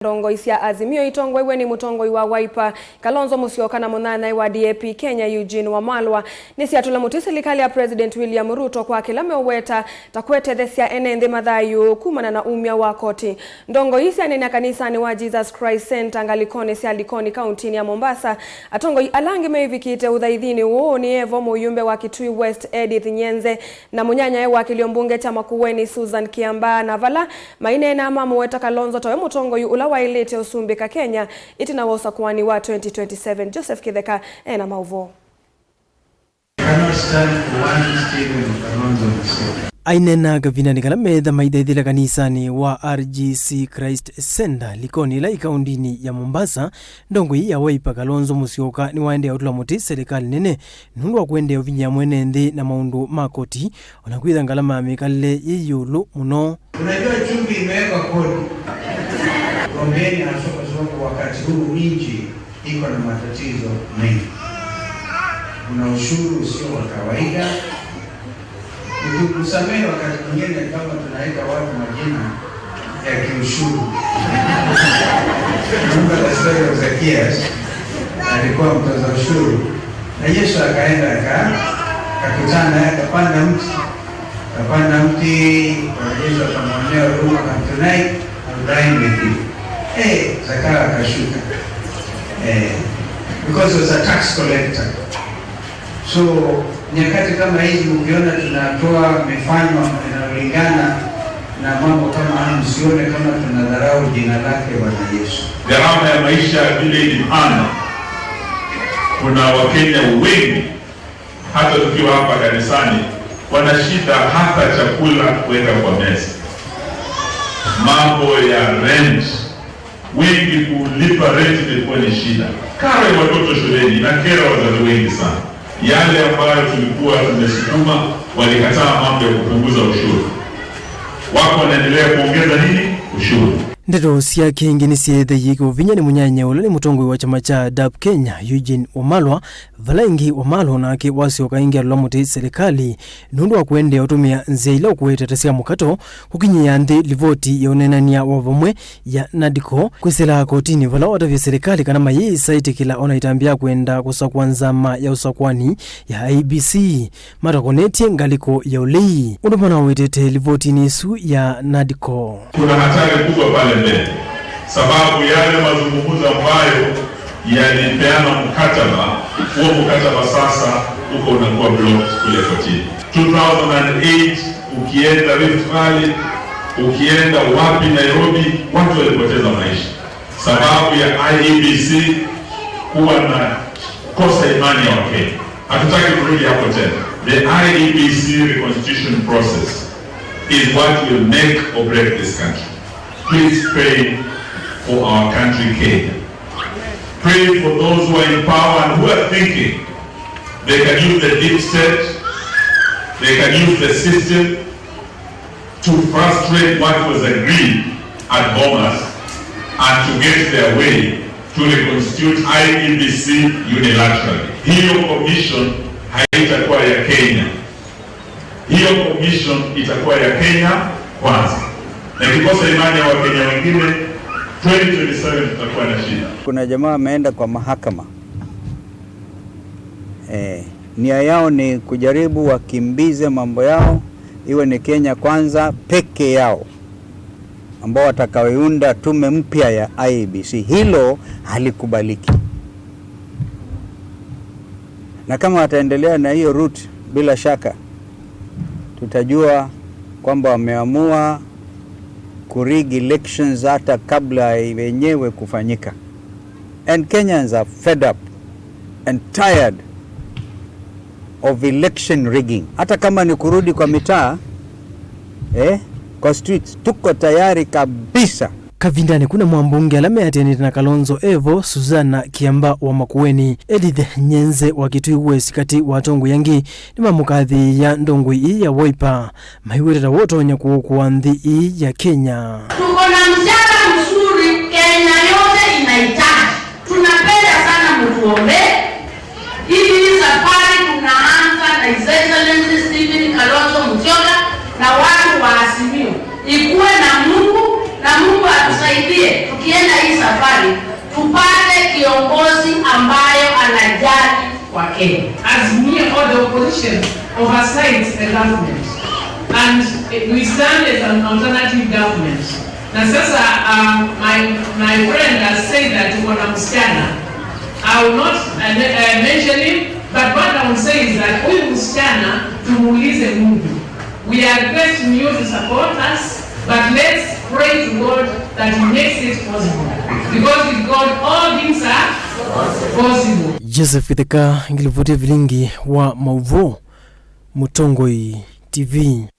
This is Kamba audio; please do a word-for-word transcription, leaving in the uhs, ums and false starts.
Ndongoi sya Azimio itongoew'e nĩ mũtongoi wa Wiper, Kalonzo Musyoka, na mũnyanyae wa D A P Kenya, Eugene Wamalwa, nĩsyatũla mũtĩ silikalĩ ya President William Ruto kwa kĩla meũweta ta kũetethesya ene nthĩ mathayũ kumana na umya wa koti. Ndongoi ii syaneenea kanisanĩ wa Jesus Christ Center ngalĩkonĩ sya Likoni, kauntinĩ ya Mombasa. Atongoi ala angĩ maivikĩte ũthaithinĩ ũũ nĩ evo mũyumbe wa Kitui West Edith Nyenze na mũnyanyae wa kĩlio mbunge kya Makueni Susan Kiambaa, na vala maineenaa mamũweta Kalonzo tawe mũtongoi ũla waĩlĩte ũsumbĩka Kenya ĩtina wa ũsakũani wa twenty twenty-seven. Joseph Kĩtheka ena maũvoo. Cannot stand for one Stephen Kalonzo Musyoka. Aineena kavindanĩ kala meetha maithaithĩle kanisanĩ wa R G C Christ Center, Likoni, ĩla ĩ kaundinĩ ya Mombasa, ndongoi ya Wiper Kalonzo Musyoka nĩwaendee ũtũla mũtĩ silikalĩ nene nũndũ wa kũendeea ũvinyĩa mwene nthĩ na maũndũ ma koti, o na kwĩtha ngalama ya mĩkalĩle yĩ ĩũlũ mũno. Unajua chumvi imewekwa kodi. Tuombeeni haswa kwa sababu wakati huu nchi iko na matatizo mengi. Kuna ushuru usio wa kawaida. Nikusamehe wakati mwingine kama tunaita watu majina ya kiushuru. Remember the story of Zacchaeus? Alikuwa mtoza ushuru. Na Yesu akaenda aka-, akakutana naye, akapanda mti. Akapanda mti, wanajeshi wakamwonea huruma, "Come tonight, I'll dine with you." Eh, Zakayo akashuka. Eh, because he was a tax collector. So, nyakati kama hizi mkiona tunatoa mifano inayolingana na mambo kama haya, msione kama tunadharau jina lake Bwana Yesu. Gharama ya maisha vile ilipanda, kuna Wakenya wengi hata tukiwa hapa kanisani, wana shida hata chakula kuweka kwa meza. Mambo ya rent, wengi kulipa rent imekuwa ni shida. Karo ya watoto shuleni inakera wazazi wengi sana. Yale ambayo tulikuwa tumesukuma, walikataa mambo ya kupunguza ushuru. Wako wanaendelea kuongeza nini? Ushuru. Ndeto syake ingĩ nĩsyeethĩie kĩũvinya nĩ mũnyanyae ũla nĩ mũtongoi wa kyama kya DAP Kenya, Eugene Wamalwa, vala ĩngĩ Wamalwa nake wasyoka ĩngĩ atũla mũtĩ silikalĩ nũndũ wa kũendeea ũtũmĩa nzĩa ila ũkũetete sya mũkato kũkinyĩĩa nthĩ livoti ya ũneenany'a wa vamwe ya NADCO kwĩsĩla kotinĩ vala watavya silikalĩ kana mayĩsa ĩtĩkĩla o na ĩtambya ya kwenda kũsakũa nzama ya ũsakũani ya I E B C matokonetye ngalĩko ya ũlei, ũndũ manawetete livotinĩ ĩsu ya NADCO. Kuna hatari kubwa pale mbele, sababu yale mazungumzo ambayo yalipeana mkataba, huo mkataba sasa uko unakuwa blocked kule kotini. Two thousand and eight, ukienda Rift Valley, ukienda wapi Nairobi, watu walipoteza maisha sababu ya I E B C kuwa na kosa imani ya Wakenya. Hatutaki kurudi hapo tena. The I E B C reconstitution process is what will make or break this country. Please pray for our country, Kenya. Pray for those who are in power and who are thinking they can use the deep state, they can use the system to frustrate what was agreed at Bomas and to get their way to reconstitute I E B C unilaterally. Hiyo commission haitakuwa ya Kenya. Hiyo commission itakuwa ya Kenya kwanza. Na ikikosa imani ya Wakenya wengine, twenty twenty-seven tutakuwa na shida. Kuna jamaa ameenda kwa mahakama. Eh, nia yao ni kujaribu wakimbize mambo yao, iwe ni Kenya Kwanza peke yao, ambao watakaoiunda tume mpya ya I E B C. Hilo halikubaliki. Na kama wataendelea na hiyo route, bila shaka tutajua kwamba wameamua kurig elections hata kabla yenyewe kufanyika. And Kenyans are fed up and tired of election rigging. Hata kama ni kurudi kwa mitaa, eh, kwa streets, tuko tayari kabisa. Kavindanĩ kuna mwambunge ala meatĩanĩte na Kalonzo evo, Susana Kiamba wa Makueni, Edith Nyenze wa Kitui West, katĩ wa atongoi angĩ nĩmamũkathĩĩa ndongoi ii ya Wiper. Maiweta ta ũtonya kũũkũa nthĩ ii ya Kenya. Tuko na msichana mzuri Kenya yote inahitaji. Tunapenda sana mtuombee. Hii safari tunaanza na His Excellency Stephen Kalonzo Musyoka na watu wa Azimio. Ikuwe na Mungu na Mungu atusaidie tukienda Kiongozi ambayo anajali Wakenya. Azimio or the opposition oversights the government, and we stand as an alternative government. Na sasa, um, my, my friend has said that tuko na msichana. I will not, uh, uh, mention him, but what I will say is that huyu msichana tumuulize Mungu. We are requesting you to support us, but let's pray to God that He makes it possible. Because with God, all things are possible. Joseph Itheka, ngilivoti vilingi wa mauvoo, Mũtongoi T V.